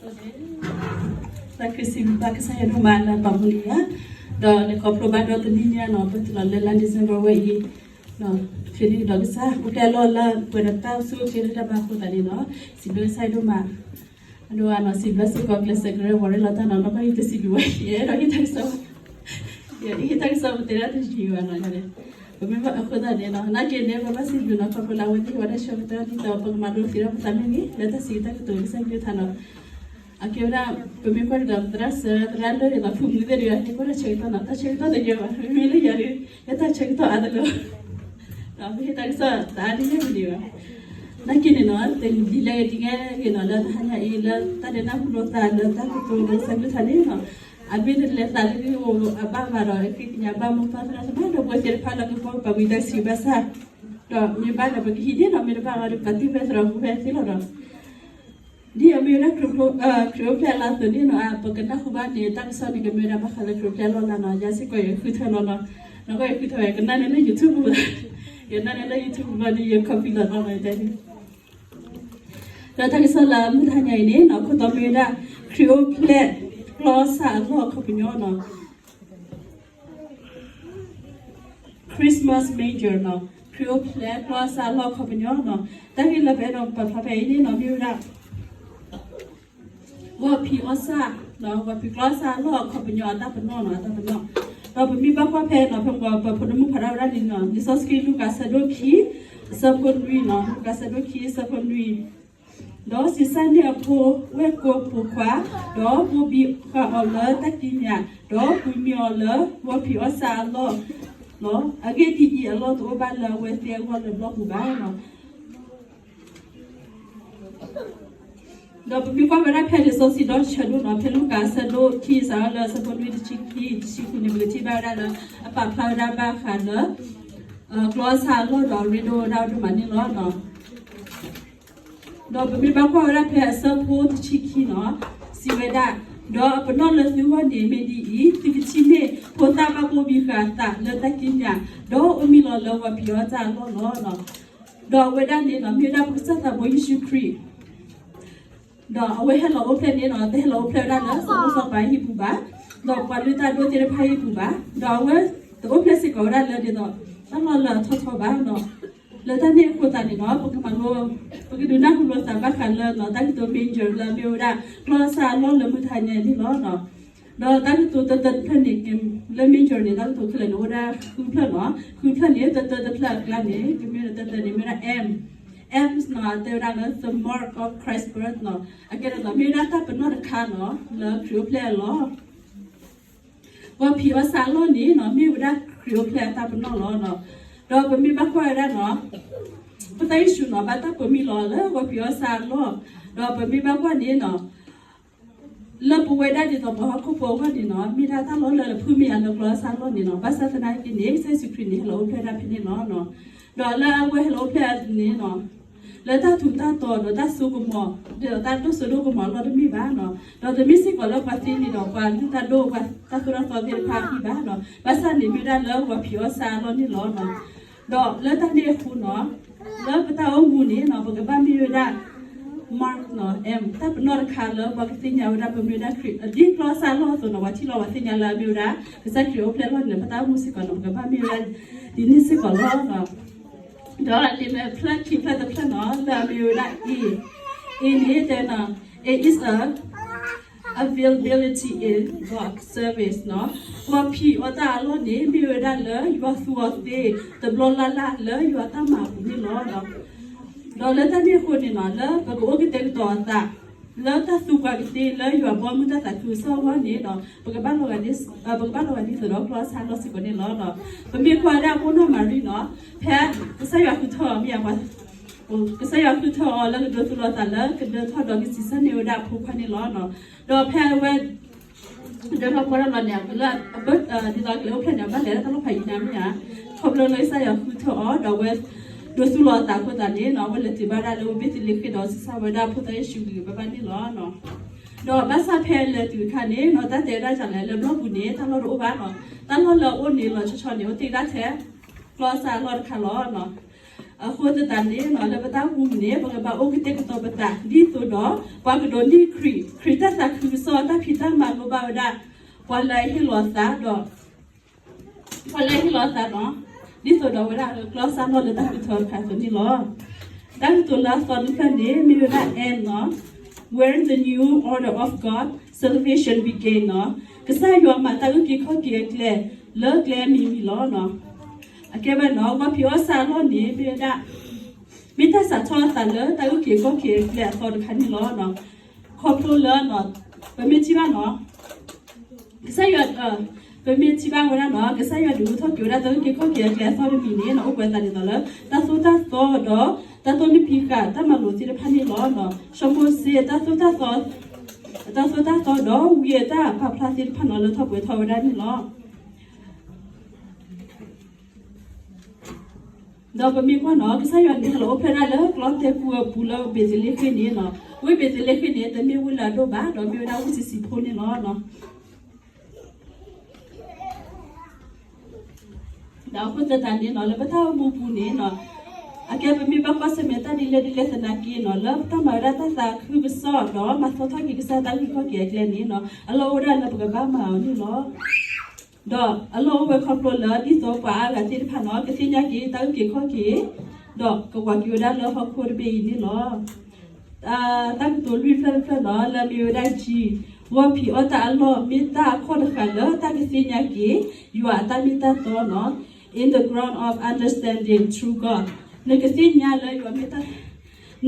တၢ်ခရံာ်စံးဘျုးဘၣ်ကစၢ်ယွၤဒိၣ်မးလၢပာ်မူလံယၤ, ဒီးလဲၤခီဖျိဘၣ်ဒီးတနံၣ်ညါနီၤ ပတုၤလီၤလၢလါ December ဝဲအံၤ, ဖဲန့ၣ်ဒီးကစၢ် အိၣ်ဖျဲၣ်အလီၢ်လၢပှဲၤဒီးတၢ်အိၣ်ဆူၣ်အိၣ်ချ့လၢတၢ်ဘါအဃိသတးန့ၣ်နီၤ, စံးဘျုးကစၢ်ယွၤဒိၣ်မး, အဒိနီၤ စံးဘျုးစ့ၢ်ကီးကျဲးစၢးကရၢဝီၤရ့လိာ်တၢ်နီၤ နီၢ်ကီၢ်ဟံၣ်တစံးဘျုးဝဲ ယအဲၣ်ဒိးဟ့ၣ်တၢ်ကစီၣ် ယဟ့ၣ်တၢ်ကစီၣ်ပတဲဒၣ်တယံာ်ဘၣ်နီၤ, ပမ့ၢ်ဘၣ်အဃိသတးန့ၣ်နီၤ နာ်က့န့ၣ် ပဘၣ်စံးဘျုးနီၤ ခီဖျိလၢအဝဲသ့ၣ်ဟ့ၣ်ဝဲဒၣ်ဆၢကတီၢ်ဒ်သိး ပကမၤလိသ့ဒီးပသးမ့ၢ်ဂ့ၤ လၢတၢ်စံးတၢ်ကတိၤကစၢ်ယွၤထါနီၤ, အကဲဝဲဒၣ် ပမ့ၢ်ကွၢ်ဒ်သိး သရၣ်စၢၤ သရၣ်လၢာ်ဒ်သိး ဖုမူသ့ၣ်တဂၤ ဟ့ၣ်ကွၢ်တၢ်ဆၢကတီၢ်နီၤ တၢ်ဆၢကတီၢ်တယၢၤဘၣ် မ့မ့ၢ်လၢယၤဒီး ယတၢ်ဆၢကတီၢ်အါတလၢ ပဟ့ၣ်တၢ်ကစီၣ်တအါတယၢၤန့ၣ်ဘၣ်, နာ်က့န့ၣ်နီၤ တနံၤဒ်လဲၣ်ဂ့ၤဒ်လဲၣ်ဂ့ၤနီၤ လၢတဟါညါအံၤ လၢတၢ်ဒဲးနၢ်ဟူလိာ်သးလၢတၢ်ကတိၤလၢကစၢ်ယွၤထါန့ၣ်နီၤ, အမ့ၢ်တလဲၤသးလၢဂ့ၢ်အိၣ်အဘၣ်ဘၣ်ဒီး ဃ့ကညးဘၣ်မိၢ်ပၢ်သရၣ်သမါဒီးပဝဲသ့ၣ်တဖၣ်လၢကကွၢ်ကပာ်ဝံၤတၢ်စံးဘၣ်ဆၣ်, ဒီးမ့ၢ်ဘၣ်ဒီးပကဟံးန့ၢ်နီၤ မ့ၢ်တဘၣ်ဒီးပကသံၣ်ဖဲသရၣ်မူဖဲသ့လီၤဒီး ဒ်အမ့ၢ်ဝဲဒၣ် ခရံာ်အိၣ်ဖျဲၣ်အလါအသိးန့ၣ်နီၤ ပကနၢ်ဟူဘၣ်န့ၣ် တၢ်ကစီၣ်န့ၣ် ကမ့ၢ်ဝဲဒၣ်ဘၣ်ဃးလၢခရံာ်အိၣ်ဖျဲၣ်အလီၢ်လၢနီၤ ယၤစ့ၢ်ကီးယဃုထၢလီၤနီၤ, နီၢ်ကီၢ်ယဃုထၢဝဲ ယကနၣ်န့ၢ်လၢ YouTube ဘၣ်, ယကနၣ်န့ၢ်လၢ YouTube ဘၣ်ဒီးယ copy လီၤနီၤ မ့ၢ်တဲန့ၣ်, ဒီးတၢ်ကစီၣ်လၢမုၢ်တဟါညါအံၤန့ၣ်နီၤ ခိၣ်တီမ့ၢ်ဝဲဒၣ် ခရံာ်အိၣ်ဖျဲၣ်ကျီၢ်စၢ်အလီၢ်အခီပညီနီၤ Christmas manger နီၤ, ခရံာ်အိၣ်ဖျဲၣ်ကျီၢ်စၢ်အလီၢ်အခီပညီနီၤ, တၢ်ဂ့ၢ်လၢပအဲၣ်ဒိးပာ်ဖျါဖဲအံၤန့ၣ်နီၤ မ့ၢ်ဝဲဒၣ် ဂီၤဖံးအီၣ်စၢ်, ဂီၤဖံးကျီၢ်စၢ်အလီၢ်အခီပညီအတၢ်ပနီၣ်နီၤ အတၢ်ပနီၣ်, ဒီးပမ့ၢ်ဘၣ်ကွၢ်ဖဲနီၤ ဖဲပှၤပဖိဒိၣ်မုၣ်ဖးဒိၣ်ဝဲဒၣ်န့ၣ်နီၤ လံာ်စီဆှံလူၤကၣ်အဆၢဒိၣ်ခံ အဆၢဖိနွံနီၤ လူၤကၣ်အဆၢဒိၣ်ခံ အဆၢဖိနွံ ဒီးစံးဆၣ်န့ၢ်အဖိဝဲၢ်ကိာ်ပိာ်ခွါ, ဒီးဘိးဘံဃာ်အီၤလၢတၢ်ကံးညာ်, ဒီးကွံမံၤအီၤလၢဂီၤဖံးအီၣ်စၢ်အလီၢ်လီၤ. အဂ့ၢ်ဒ်အံၤ, အလီၢ်တအိၣ်ဘၣ်လၢအဝဲသ့ၣ်အဂီၢ်လၢဘျီပူၤဘၣ်. ဒီးပမ့ၢ်ကွၢ်ဝဲဒၣ်ဖဲလံာ်စီဆှံဒီတဆၢဒိၣ်နီၤ, ဖဲလူၤကၣ်အဆၢဒိၣ်ခံ စးထီၣ်လၢအဆၢဖိနွံ တဆံခံ တဆံဃုန့ၣ် ပကထံၣ်ဘၣ်ဝဲဒၣ်လၢ အပာ်ဖျါဝဲဒၣ်ဘၣ်ဃးလၢ ကျီၢ်စၢ်အလီၢ်ဒီး ရ့ဒိၣ်ဒၣ်ဒိၣ်မးန့ၣ်လီၤ. ဒီးပမ့ၢ်ဘၣ်ကွၢ်ဝဲဒၣ်ဖဲအဆၢဖိတဆံခံနီၤ, စံးဝဲဒၣ်, ဒီးအပနီၣ်လၢသုဂီၢ်န့ၣ်မ့ၢ်ဒ်အံၤ, သုကထံၣ်န့ၢ်ဖိသၣ်ဘၣ်ဘိးဘံဃာ်အသးလၢတၢ်ကံးညာ်, ဒီးအိၣ်မံလီၤလၢဂီၤဖံးအီၣ်စၢ်အလီၢ်လီၤ. ဒီးအဝဲဒၣ်န့ၣ်နီၤ မ့ၢ်ဝဲဒၣ်ပကစၢ်သးဘိယ့ၣ်ၡူးခရံာ် ဒီးအဝဲဟဲလီၤအိၣ်ဖျဲၣ်န့ၣ်နီၤ, တဟဲလီၤအိၣ်ဖျဲၣ်ဝဲဒၣ်လၢစီၤလိၤစီၤပၤဟံၣ်ပူၤဘၣ်, ဒီးပှၤလုၢ်တၢ်ဒိၣ်သ့ၣ်တဖၣ်ဟံၣ်ပူၤဘၣ်, ဒီးအဝဲတအိၣ်ဖျဲၣ်စ့ၢ်ကီးဝဲဒၣ်လၢဒ်သိး တၢ်လီၢ်လၢအထီၣ်ထီဘၣ်နီၤ. လၢတၢ်န့ၣ်အဃိသတးန့ၣ်နီၤ, ပကမၤလိ, ပကဒုးနၢ်ဟူလိာ်သးဘၣ်ဃးလၢနီၤ တၢ်ကတိၤ manger လၢအမ့ၢ်ဝဲဒၣ် ကျီၢ်စၢ်အလီၢ်လၢမုၢ်တဟါညါအံၤန့ၣ်လီၤ. ဒီးတၢ်ကတိၤတၢတၢတဖျၢၣ်န့ၣ် လၢ manger န့ၣ် တၢ်ကတိၤခဲလၢာ်န့ၣ် အိၣ်ဝဲဒၣ်ဃုဖျၢၣ်နီၤ, ဃုဖျၢၣ်န့ၣ် တၢတၢတဖျၢၣ်အကျါန့ၣ် ကမ့ၢ်တၢတၢန့ၣ် မ့ၢ်ဝဲဒၣ် M, M နီၤ တဲဝဲဒၣ်လၢ the mark of Christ's birth နီၤ, အကဲဒ်သိး မ့ၢ်ဝဲဒၣ်တၢ်ပနီၣ်တခါနီၤ လၢခရံာ်အိၣ်ဖျဲၣ်အလီၢ် ဂီၤဖံးအီၣ်စၢ်အလီၢ်န့ၣ်နီၤ မ့ၢ်ဝဲဒၣ်ခရံာ်အိၣ်ဖျဲၣ်အတၢ်ပနီၣ်လီၤ. ဒီးပမ့ၢ်ဘၣ်ကွၢ်ဝဲဒၣ်နီၤ ပသရၣ်ယ့ၣ်ၡူးနီၤ ဘၣ်တၢ်ပိာ်မံလီၤလၢဂီၤဖံးအီၣ်စၢ်အလီၢ်, ဒီးပမ့ၢ်ဘၣ်ကွၢ်န့ၣ်နီၤ လၢပဝဲဒၣ်ဒ်သိးပှၤဟီၣ်ခိၣ်ဖိအဂီၢ်န့ၣ်နီၤ မ့ၢ်ဒၣ်တၢ်လီၢ်လၢအဖုၣ်မ့ၢ်ယၤလၢကျီၢ်စၢ်အလီၢ်န့ၣ်နီၤ, ဘၣ်ဆၣ်သနာ်က့န့ၣ် ကစၢ်ယ့ၣ်ၡူးခရံာ်န့ၣ် ဟဲလီၤအိၣ်ဖျဲၣ်ဒၣ်ဖဲန့ၣ်လီၤ. ဒီးလၢအဝဲဟဲလီၤအိၣ်ဖျဲၣ်န့ၣ်နီၤ လၢတၢ်ထူးတၢ်တီၤဒီးတၢ်စိကမီၤ ဒီးတၢ်ဒိၣ်စိဒိၣ်ကမီၤအလီၢ်တမ့ၢ်ဘၣ်နီၤ, ဒီးတမ့ၢ်စ့ၢ်ကီးလၢပှၤသ့န့ၣ်ဒီးပှၤလုၢ်တၢ်ဒိၣ်ပှၤတၢ်သိၣ်တၢ်သီသ့ၣ်တဖၣ်အဂီၢ်ဘၣ်နီၤ, ဘၣ်ဆၣ်န့ၣ်မ့ၢ်ဝဲဒၣ်လၢဂီၤဖံးအီၣ်စၢ်အလီၢ်န့ၣ်လီၤ. ဒီးလၢတၢ်န့ၣ်အဃိနီၤ လၢပတၢ်အိၣ်မူန့ၣ်နီၤ ပကဘၣ်မ့ၢ်ဝဲဒၣ် mark နီၤ M တၢ်ပနီၣ်တခါလၢပှၤကသ့ၣ်ညါဝဲဒၣ်ပမ့ၢ်ဝဲဒၣ်ခရံာ် ဒ်ကျီၢ်စၢ်အလီၢ်အသိးနီၤ ပှၤထံၣ်လီၤပှၤသ့ၣ်ညါလၢအမ့ၢ်ဝဲဒၣ် ကစၢ်ခရံာ်အိၣ်ဖျဲၣ်အလီၢ်န့ၣ် ပတၢ်အိၣ်မူစ့ၢ်ကီးနီၤ ပကဘၣ်မ့ၢ်ဝဲဒၣ်ဒ်န့ၣ်စ့ၢ်ကီးလီၤ. ဒီးလံာ်မဲာ်ဖျၢၣ်ခံဖျၢၣ်တဖျၢၣ်နီၤ လၢအမ့ၢ်ဝဲဒၣ် A, A န့ၣ်တဲနီၤ A is a availability in God service နီၤ, ဂီၤဖံးအီၣ်တၢ်အလီၢ်န့ၣ် မ့ၢ်ဝဲဒၣ်လၢယွၤသူအီၤသ့ တဘျီလၢ်လၢ်လၢယွၤတၢ်မၤအပူၤန့ၣ်လီၤ. ဒီးလၢတၢ်န့ၣ်အဃိန့ၣ်နီၤ လၢပကအိၣ်ကတဲာ်ကတီၤအသး လၢတၢ်သူပှၤကသ့လၢယွၤဘီမုၢ်တၢ်သးခုကစီၣ်အဂီၢ်န့ၣ်ဒီး ပကဘၣ်လီၤဂာ်ဒ် ပကဘၣ်လီၤဂာ်ဒ်သိးဒီးကျီၢ်စၢ်အလီၢ်စ့ၢ်ကီးန့ၣ်လီၤ. ပမ့ၢ်ကွၢ်ဝဲဒၣ်အခိၣ်နီၢ်မၤရံနီၤ ဖဲကစၢ်ယွၤဃုထၢအီၤမ့ၢ်ဧါ ကစၢ်ယွၤဃုထၢအီၤလၢကဒိးသူလီၤအသးလၢ ကဒၢထီၣ်ဒီးကစံးဆၢန့ၢ်ဝဲဒၣ်အဖိခွါန့ၣ်လီၤ. ဒီးဖဲအဝဲ ဒၢထီၣ်ပှဲၤထီၣ်လီၤန့ၣ် လၢ ဒ်သိးကလဲၤအိၣ်ဖျဲၣ်န့ၣ် အဘၣ်လဲၤတၢ်လီၢ်ဖးယံၤန့ၣ်မ့ၢ်ဧါ, ခီဖျိလၢကစၢ်ယွၤဃုထၢအီၤ ဒီးအဝဲ ဒိးသူလီၤအသးအဃိသတးန့ၣ်နီၤ အဝဲလဲၤတုၤဘၣ်ဒၣ်လၢဝ့ၢ်ဘ့းသလ့ဃ့ၣ်ဒီး စံးဆၣ်ဝဲဒၣ်ဖိသၣ်ယ့ၣ်ၡူးဂ့ၤဂ့ၤဘၣ်ဘၣ်န့ၣ်လီၤ. ဒီးဘၣ်ဆၣ်ဖဲလဲၤတုၤအခါန့ၣ်နီၤ တၢ်တဲဝဲဒၣ်ဒ်လဲၣ် လၢဘျီပူၤန့ၣ် တၢ်လီၢ်တအိၣ်ဘၣ်နီၤ, တၢ်လီၢ်လၢအအိၣ်န့ၣ်လီၤဆီဆီန့ၣ် အိၣ်တ့ၢ်ဒၣ်ထဲ ကျီၢ်စၢ်အလီၢ်တခါလီၤ. အဃိသတးန့ၣ် လၢပတၢ်အိၣ်မူန့ၣ် ပကဘၣ်အိၣ်ကတဲာ်ကတီၤပသး ဒ်သိးဒီး ပှၤကဒိးန့ၢ်ခရံာ်, ခရံာ်တၢ်သးခုကစီၣ် တၢ်ဖံးတၢ်မၤလိဘၣ်ဝဲဒၣ် ပှၤလၢအဟ့ၣ်လီၤသးဒီး ပှၤလၢအဟ့ၣ်လီၤသးဒီး ဒ်သိးဒီးဝဲဒၣ်ကျီၢ်စၢ်လီၢ်လၢတၢ်ဃုထၢအခါအသိးန့ၣ်လီၤ. တၢ်ကတိၤလၢအသီတဖျၢၣ်န့ၣ် မ့ၢ်ဝဲဒၣ် and နီၤ, where the new order of God salvation began နီၤ, ကစၢ်ယွၤမၤတၢ်အုၣ်က့ၤခီၣ်က့ၤအကျဲ လၢကျဲအမံၤမံၤလီၤ. အကဲဝဲနီၤ ဝီဖံးအီၣ်ဆၣ်အလီၢ်န့ၣ် မ့ၢ်ဝဲဒၣ် မ့ၢ်တၢ်စးထီၣ်အသးလၢတၢ်အုၣ်က့ၤခီၣ်က့ၤအကျဲအသီတခါန့ၣ်လီၤ. ခီဖျိလၢ ပမ့ၢ်ထံၣ်ဘၣ်နီၤ ကစၢ်ယွၤ ပမ့ၢ်ထံၣ်ဘၣ်ဝဲဒၣ်နီၤ ကစၢ်ယွၤဒုးအိၣ်ထီၣ်က့ၤဝဲဒၣ်တၢ်အုၣ်က့ၤခီၣ်က့ၤအကျဲအသီတမံၤန့ၣ် အိၣ်ပှဲၤသးဒ်သိးလၢ တၢ်သိၣ်တၢ်သီဒီး တၢ်တိၢ်နီၣ်ဖံးဃာ်တၢ်မၤလိာ်သ့ၣ်တဖၣ်န့ၣ်လီၤ. စီၤမိၤၡ့ တၢ်သိၣ်တၢ်သီ တၢ်သိၣ်တၢ်သီဒီး ဝံအတၢ်ပာ်ဖျါသ့ၣ်တဖၣ်နီၤ လၢထီၣ်ပှဲၤထီၣ်ဝဲဒၣ်န့ၣ်လီၤ. ဒီးပမ့ၢ်ကွၢ်နီၤ ကစၢ်ယွၤန့ၣ် ဟဲလီၤအိၣ်ဖျဲၣ်ဒၣ်လၢကျီတဲာ်ကူၣ်အပူၤလၢဘ့းသလ့ဃ့န့ၣ်နီၤ, ဝ့ၢ်ဘ့းသလ့ဃ့န့ၣ် တမ့ၢ်ဝ့ၢ်လၢအဒိၣ်ဘၣ် ဒီးမ့ၢ်ဝဲဒၣ်ဝ့ၢ်ဆံးဆံးဖိန့ၣ်လီၤ. ဒီးအဃိသတးန့ၣ်နီၤ လၢပတၢ်အိၣ်မူပူၤန့ၣ်နီၤ အကဲပမ့ၢ်ဘၣ်ကွၢ်ဆၢၣ်မဲာ်တၢ်ဒ်လဲၣ်ဒ်လဲၣ်သနာ်က့နီၤ လၢပတၢ်မၤဝဲဒၣ်တၢ်သးခုကစီၣ်ဒီး မၤသီထီၣ်က့ၤကစၢ်တၢ်အုၣ်က့ၤခီၣ်က့ၤအကျဲန့ၣ်နီၤ အလီၢ်အိၣ်ဝဲဒၣ်လၢပကဘၣ်မၤအီၤန့ၣ်လီၤ. ဒီးအလီၢ်အိၣ်ဝဲခီဖျိလၢဒ်သိးပှၤအါဂၤသ့ၣ်တဖၣ်နီၤ ကသ့ၣ်ညါက့ၤတၢ်အုၣ်က့ၤခီၣ်က့ၤ ဒီးကဝၤက့ၤဝဲဒၣ်လၢဟီၣ်ခိၣ်တဘ့ၣ်အံၤန့ၣ်လီၤ. တၢ်ကတိၤလွံၢ်ဖျၢၣ်တဖျၢၣ်နီၤ လၢအမ့ၢ်ဝဲဒၣ် G, ဝီဖံးအီၣ်တၢ်အလီၢ် မ့ၢ်တၢ်အခီၣ်တဃာ်လၢတၢ်ကသ့ၣ်ညါက့ၤ ယွၤအတၢ်မ့ၢ်တၢ်တီနီၤ in the ground of understanding true God. နကသ့ၣ်ညါလၢယွၤမ့ၢ်တၢ်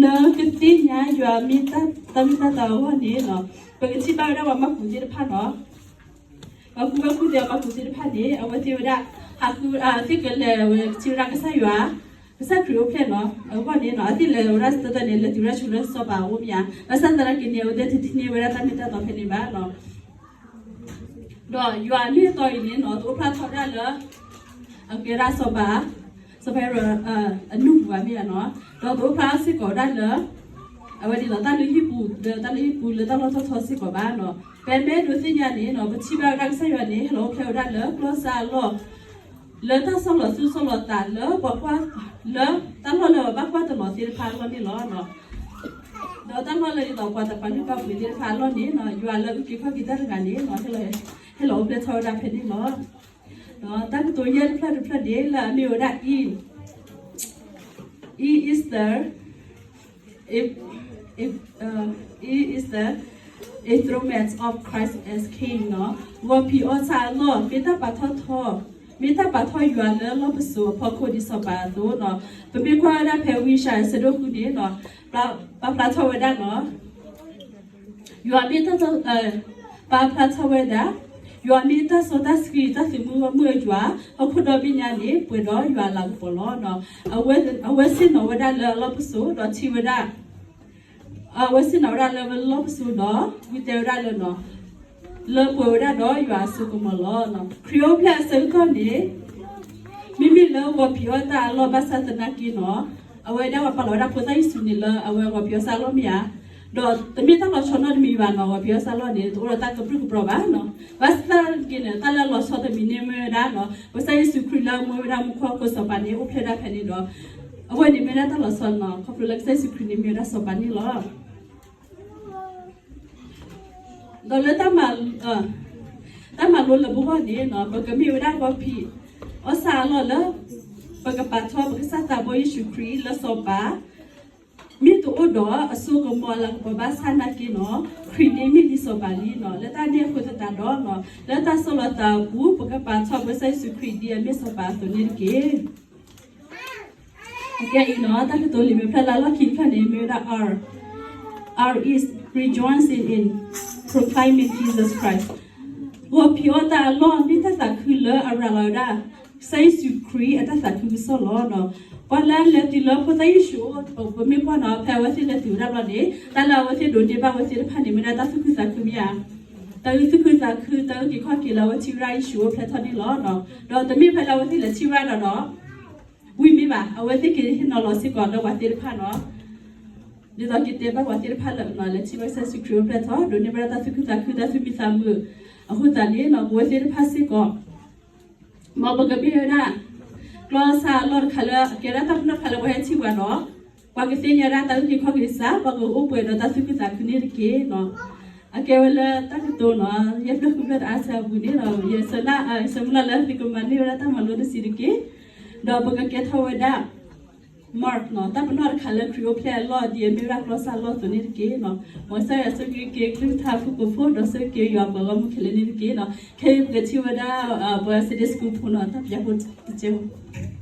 နကသ့ၣ်ညါယွၤမ့ၢ်တၢ်မ့ၢ်တၢ်တီအဂီၢ်န့ၣ်နီၤ ပကထံၣ်ဘၣ်ဝဲဒၣ်ပှၤမၤကူးသ့ၣ်တဖၣ်နီၤ ပှၤကူးဘၣ်ကူးသ့ၣ်အမၤကူးသ့ၣ်တဖၣ်န့ၣ် အဝဲသ့ၣ်ဝဲဒၣ် ဟးဃု သ့ၣ်ကလဲၤဝဲကထံၣ်ဝဲဒၣ်ကစၢ်ယွၤ ကစၢ်ခရံာ်အိၣ်ဖျဲၣ်နီၤ အဂီၢ်န့ၣ်နီၤ အသ့ၣ်လဲၤဝဲဒၣ်တၢ်တၢ်န့ၣ် လဲၤတုၤဝဲဒၣ်ဆူလၢစီၤပၤအအိၣ်မ့ၢ်ဧါ ဘၣ်ဆၣ်သနာ်က့န့ၣ် အဝဲသ့ၣ်တထံၣ်န့ၢ်ဝဲဒၣ်တၢ်မ့ၢ်တၢ်တီဖဲန့ၣ်ဘၣ်နီၤ ဒီးယွၤအမ့ၢ်အတီအံၤန့ၣ်နီၤ တအိၣ်ဖျါထီၣ်ဒၣ်လၢ အကဲဒၣ်စီၤပၤ စီၤပၤဟ့ရိၣ် အနူၢ်ပူၤဘၣ်မ့ၢ်ဧါနီၤ ဒီးတအိၣ်ဖျါစ့ၢ်ကီးဒၣ်လၢ အဝဲဒ်သိးတၢ်လုၢ်ဟံၣ်ပူၤ လၢတၢ်လုၢ်ဟံၣ်ပူၤလၢတၢ်လီၢ်ထီၣ်ထီစ့ၢ်ကီးဘၣ်နီၤ ပမ့ၢ်ဒိးသ့ၣ်ညါန့ၣ်နီၤ ပထံၣ်ဘၣ်ဝဲဒၣ်ကစၢ်ယွၤန့ၣ် ဟဲလီၤအိၣ်ဖျဲၣ်ဝဲဒၣ်လၢကျီၢ်စၢ်အလီၢ် လၢတၢ်ဆီၣ်လီၤသူၣ်ဆီၣ်လီၤသးလၢပှၤကွၢ် လၢတၢ်လီၢ်လၢပဘၣ်ကွၢ်တလီၤသ့ၣ်တဖၣ်အလီၢ်န့ၣ်လီၤ. ဒီးတၢ်လီၢ်လၢဒ်သိးပှၤတပာ်လုၢ်ပာ်ပှ့ၤသ့ၣ်တဖၣ်အလီၢ်န့ၣ်နီၤ ယွၤလၢအုၣ်က့ၤခီၣ်က့ၤတၢ်တဂၤန့ၣ်နီၤ ဟဲလီၤအိၣ်ဖျဲၣ်ထီၣ်ဝဲဒၣ်ဖဲန့ၣ်လီၤ. ဒီးတၢ်ကတိၤယဲၢ်တဖျၢၣ်တဖျၢၣ်န့ၣ် လၢအမ့ၢ်ဝဲဒၣ် E, E is the, E, E, uh, E is the enthronement of Christ as king နီၤ ဂီၤဖံးအီၣ်ဆၣ်အလီၢ် မ့ၢ်တၢ်ပာ်ထီၣ်ထီ မ့ၢ်တၢ်ပာ်ထီၣ်ယွၤလၢလီၢ်ပစိာ်အဖီခိၣ်ဒ်စီၤပၤအသိးနီၤ ပမ့ၢ်ကွၢ်ဝဲဒၣ်ဖဲဝံယၡါယၤ အဆၢဒိၣ်ဃုန့ၣ်နီၤ ပာ်ဖျါထီၣ်ဝဲဒၣ်နီၤ ယွၤမ့ၢ်တၢ် ပာ်ဖျါထီၣ်ဝဲဒၣ် ယွၤမ့ၢ်တၢ်စီတၢ်ဆှံ တၢ်သုးမုၢ်ဂီၢ်မုၢ်အယွၤ ဟီၣ်ခိၣ်ဒီဘ့ၣ်ညါန့ၣ် ပှဲၤဒီးယွၤအလၤကပီၤလီၤ. အဝဲဆ့ၣ်နီၤဝဲဒၣ်လၢအလီၢ်ပစိာ် ဒီးထံၣ်ဝဲဒၣ် အဝဲဆ့ၣ်နီၤဝဲဒၣ်လၢအလီၢ်ပစိာ်ဒီး ဝံတဲဝဲဒၣ်လၢ လၢပှဲၤဝဲဒၣ်ဒီးယွၤအစိကမီၤလီၤ. ခရံာ်အိၣ်ဖျဲၣ်အဆၢကတီၢ်န့ၣ် မ့မ့ၢ်လၢဂီၤဖံးအီၣ်တၢ်အလီၢ်ဘၣ်ဆၣ်သနာ်က့နီၤ အဝဲဒၣ်ပှၤပာ်လီၤဝဲဒၣ်ဖိသၣ်ယ့ၣ်ၡူးန့ၣ်လၢအဝဲဂီၤဖံးအီၣ်ဆၣ်အလီၢ်မ့ၢ်ဧါ ဒီးတမ့ၢ်တၢ်လီၤဆီနီတမံၤဘၣ်နီၤ ဂီၤဖံးအီၣ်ဆၣ်အလီၢ်န့ၣ် တအိၣ်ဒီးတၢ်ကပြုၢ်ကပြီၤဘၣ်နီၤ ဘၣ်ဆၣ်သနာ်က့န့ၣ် တၢ်လၢအလီၤဆီတမံၤန့ၣ်မ့ၢ်ဝဲဒၣ်နီၤ ပကစၢ်ယ့ၣ်ၡူးခရံာ်လၢအမူဝဲဒၣ်မူခိၣ်ဟီၣ်ခိၣ်စီၤပၤန့ၣ် အိၣ်ဖျဲၣ်ဒၣ်ဖဲန့ၣ်ဒီး အဝဲန့ၣ်မ့ၢ်ဒၣ်တၢ်လီၤဆီနီၤ ခီဖျိလၢကစၢ်ယ့ၣ်ၡူးခရံာ်န့ၣ်မ့ၢ်ဝဲဒၣ်စီၤပၤန့ၣ်လီၤ. ဒီးလၢ တၢ်မၤလိလၢပဂီၢ်န့ၣ်နီၤ ပကမ့ၢ်ဝဲဒၣ်ဂီၤဖံးအီၣ်ဆၣ်အလီၢ်လၢ ပကပာ်ထီၣ်ပကစၢ်သးဘီယ့ၣ်ၡူးခရံာ်လၢစီၤပၤ မ့ၢ်တအိၣ်ဒီးအစိကမီၤအလၤကပီၤဘၣ်ဆၣ်သနာ်က့နီၤ ခရံာ်န့ၣ်မ့ၢ်ဒ်စီၤပၤလံနီၤ လၢတၢ်န့ၣ်အဃိသတးဒီးနီၤ လၢတၢ်ဆီၣ်လီၤသးအပူၤ ပကပာ်ထီၣ်ပကစၢ်ယ့ၣ်ၡူးခရံာ်ဒ်အမ့ၢ်စီၤပၤအသိးန့ၣ်တက့ၢ်. အကဲအံၤနီၤ တၢ်ကတိၤလံာ်မဲာ်ဖျၢၣ်လၢအလီၢ်ခံတဖျၢၣ်န့ၣ် မ့ၢ်ဝဲဒၣ် R, R is rejoicing in proclaiming Jesus Christ. ဂီၤဖံးအီၣ်တၢ်အလီၢ် မ့ၢ်တၢ်သးခုလၢအရၤလီၤဝဲဒၣ် ကစၢ်ယ့ၣ်ၡူးခရံာ်အတၢ်သးခုကစီၣ်လီၤ. ပှၤလၢအလဲၤတုၤလၢဖိသၣ်ယ့ၣ်ၡူးအအိၣ် ပမ့ၢ်ကွၢ်နီၤ ဖဲအဝဲသ့ၣ်လဲၤတုၤဝဲဒၣ်ဘျီန့ၣ် တၢ်လၢအဝဲသ့ၣ်ဒိးန့ၢ်ဘၣ်အဝဲသ့ၣ်တဖၣ်န့ၣ် မ့ၢ်ဒၣ်တၢ်သူၣ်ခုသးခုမ့ၢ်ဧါ တၢ်သူၣ်ခုသးခု တၢ်အုၣ်က့ၤခီၣ်က့ၤလၢအဝဲထံၣ်ဝဲဒၣ်ယ့ၣ်ၡူးအိၣ်ဖျဲၣ်ထီၣ်န့ၣ်လီၤ. ဒီးတမ့ၢ်ဖဲလၢအဝဲသ့ၣ်လဲၤထံၣ်ဝဲဒၣ်ဒီး ဝံၤမ့ၢ်ဘၣ် အဝဲသ့ၣ်က့ၤဟ့ၣ်နီၤလီၤစ့ၢ်ကီးလၢပှၤသ့ၣ်တဖၣ်နီၤ ဒ်သိးက့ၤတဲဘၣ်ပှၤသ့ၣ်တဖၣ်လၢ လဲၤထံၣ်ဘၣ်ကစၢ်ယ့ၣ်ၡူးခရံာ်အိၣ်ဖျဲၣ်ထီၣ် ဒိးန့ၢ်ဘၣ်ဒၣ်တၢ်သူၣ်ခုသးခု တၢ်သူၣ်မံသးမုာ် အဃိသတးန့ၣ်နီၤ ပဝဲသ့ၣ်တဖၣ်စ့ၢ်ကီး မ်ပကမ့ၢ်ဝဲဒၣ် ကျီၢ်စၢ်အလီၢ်တခါလၢ အကဲဒၣ်တၢ်ပနီၣ်တခါလၢပှၤဟဲထံၣ်ပှၤနီၤ, ပှၤကသ့ၣ်ညါဒၣ်တၢ်အုၣ်က့ၤခီၣ်က့ၤကစၢ်, ပှၤကအိၣ်ပှဲၤဒီးတၢ်သူၣ်ခုသးခုန့ၣ်တက့ၢ်နီၤ. အကဲဝဲလၢတၢ်ကတိၤနီၤ, ယဲၢ်ဖျၢၣ်ဃုဖျၢၣ်တအါစၢၤအပူၤန့ၣ်ဒီး ယဆၢလၢ ယဆၢမုၢ်လၢ်လၢသုကမၤန့ၢ်ဝဲဒၣ်တၢ်မၤလိတဆံးတက့ၢ်, ဒီးပကကဲထီၣ်ဝဲဒၣ် mark နီၤ, တၢ်ပနီၣ်တခါလၢခရံာ်အိၣ်ဖျဲၣ်အလီၢ် ဒ်အမ့ၢ်ဝဲဒၣ်ကျီၢ်စၢ်လီၢ်အသိးန့ၣ်တက့ၢ်နီၤ. မ်ကစၢ်ယွၤဆိၣ်ဂ့ၤက့ၤကလုၢ်ကထါဖိကိးဖိ ဒီးဆိၣ်ဂ့ၤက့ၤယွၤပှၤဂီၢ်မုၢ်ခဲလၢာ်န့ၣ်တက့ၢ်နီၤ. ခဲအံၤပကထံၣ်ဝဲဒၣ် ပှၤ Sunday School ဖိနီၤ, တၢ်ပျၢ်ဖိတကဲးဖိ